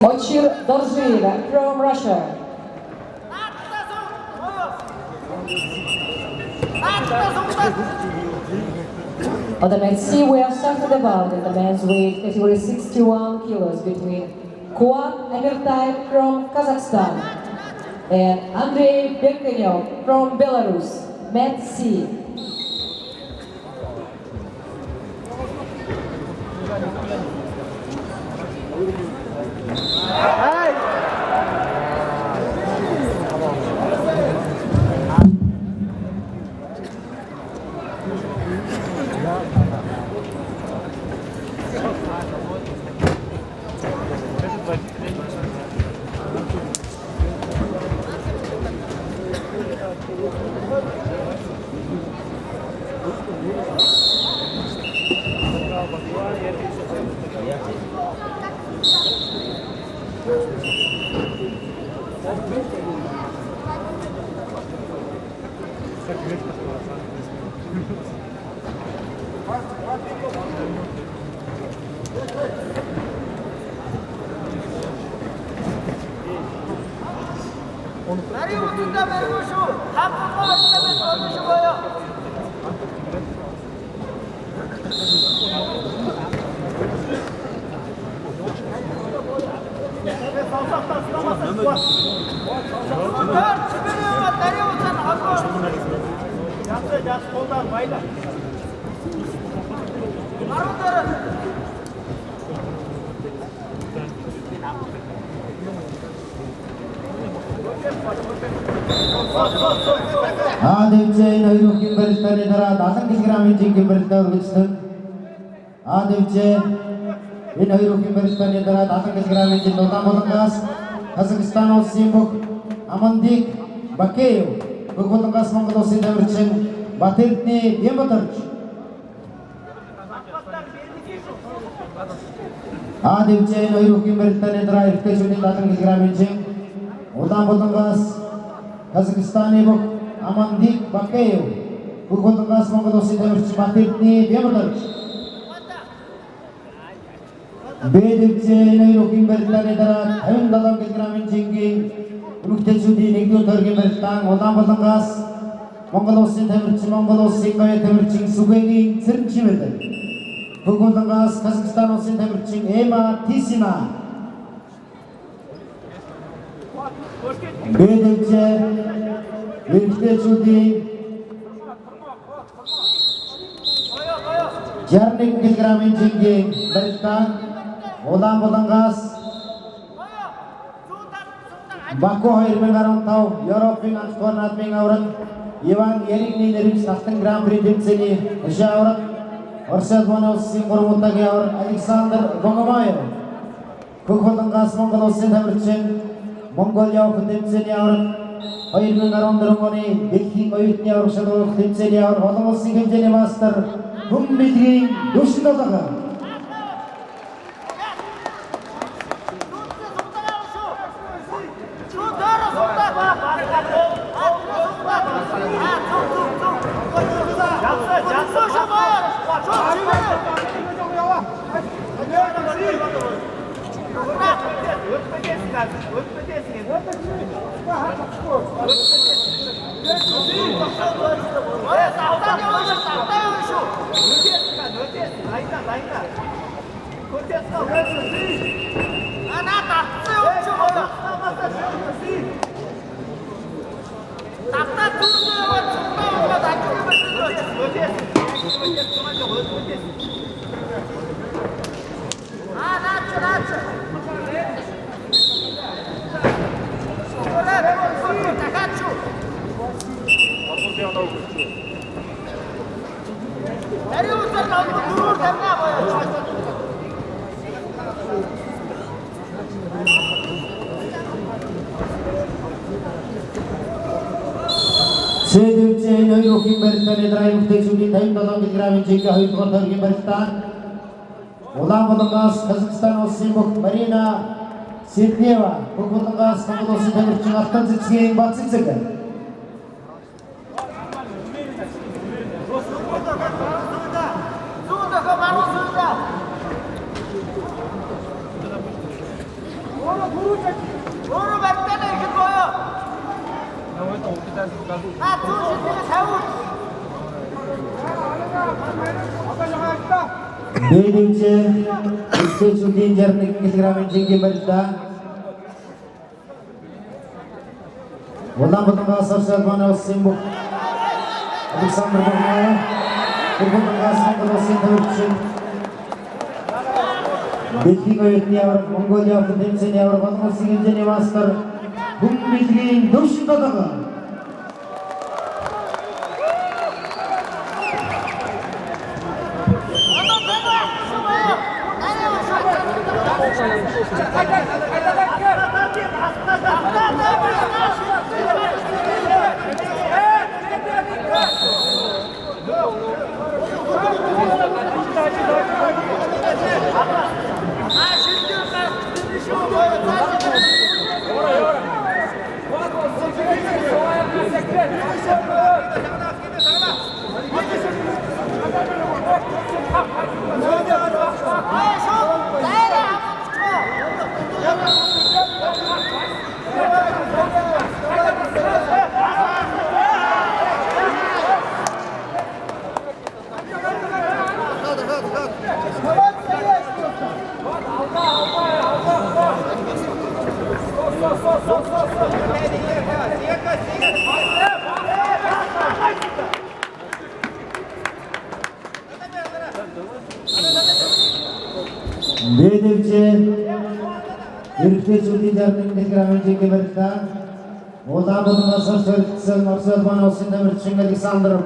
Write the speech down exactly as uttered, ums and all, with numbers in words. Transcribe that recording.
Очир Доржиева from Russia. On the mat C, we have started the bout in the men's weight category, sixty-one kilos, between Kuat Amirtayev from Kazakhstan and Andrei Berkanyov from Belarus. Mat C. А, дэбжээ, энэ хоёр бүхын барилдааны дараа далан килограммын жэнгээн барилдаа үргэлжэлнэ. А, дэбжээ, энэ хоёр бүхын барилдааны дараа далан килограммын жэнгээн Улаан Булангаас Казахстан улсын бүхэ Амандик Бакеев, Хүхэ Булангаас Монгол улсын тамирчин Батэрдэнэй Бямбатарч. А, дэбжээ, энэ хоёр бүхын барилдааны дараа эрэгтэйшүүдэй далан килограммын жэнгээн Улаан Булангаас Казахстанай бүхэ Амандик Бакеев, Хүхэ Булангаас Монгол улсын тамирчин Батэрдэнэй Бямбатарч. Бэ, дэбжээ, энэ хоёр бүхын барилдааны дараа табин долоон килограммын жэнгээн эмэгтэйшүүдэй нэгдүгээр тойрогой барилдаан Улаан Булангаас Монгол улсын тамирчин, Монгол улсын гоё тамирчин Сүгээгэй Цыренжимэдэ. Хүхэ Булангаас Казахстан улсын тамирчин Эмма Тисина. Бэ, дэбжээ, эрэгтэйшүүдэй жаран нэгэн килограммын жэнгээн барилдаан Улаан Булангаас Баку хоёр мянга арбан таба, Европын анхаһаар наадмын аварга, Иван Еригнэй нэрэмжэтэ алтан гран-при тэмсээниие эшээ аварга, Оросой Улаан Уласын гурбан удаагийн аварга Александр Богомаев. Хүхэ Булангаас Монгол улсын тамирчин Монголида тэмсээниие аварга, хоёр мянга арбан дүрбэн оной дэлхэйн оюутанай аварга шадалуулха тэмсээниие аварга, олон улсын хэмжээнэй мастер, хүн бэлигэй дүшэн долоо. Сэдвчэн хоёр бүхын барилдааны дараа эмэгтэйшүүдэй табин долоон килограммын жэнгээн хоёрдугаар тойрогой барилдаан. Улаан Булангаас Казахстан улсын бүхэ Марина Сиднева, Хүхэ Булангаас Монгол улсын тамирчин Алтан Цэцгын Бацэцэг. Бэдэмжэ, эрхтээшүүлдэ жаран нэгэн килограммын жэнхэнэ барилдаа. Улаан Бадмагай сарсал манай улас юм бэ. Александр Богмаев. Улаан Бадмагай сарсал манай улас юм бэ. Дэлхэйн оюутан ябарга, Монголиин тэмсээн ябарга, олон улсын хэмжээний мастер. Бүмбэлгын дүршэн тодого. Бэдэмжэ, эрхтээшүүлдэ жаран нэгэн килограммын жэнхэнэ барилдаа. Улаан Бадмагай сарсал манай улас юм бэ, Александр.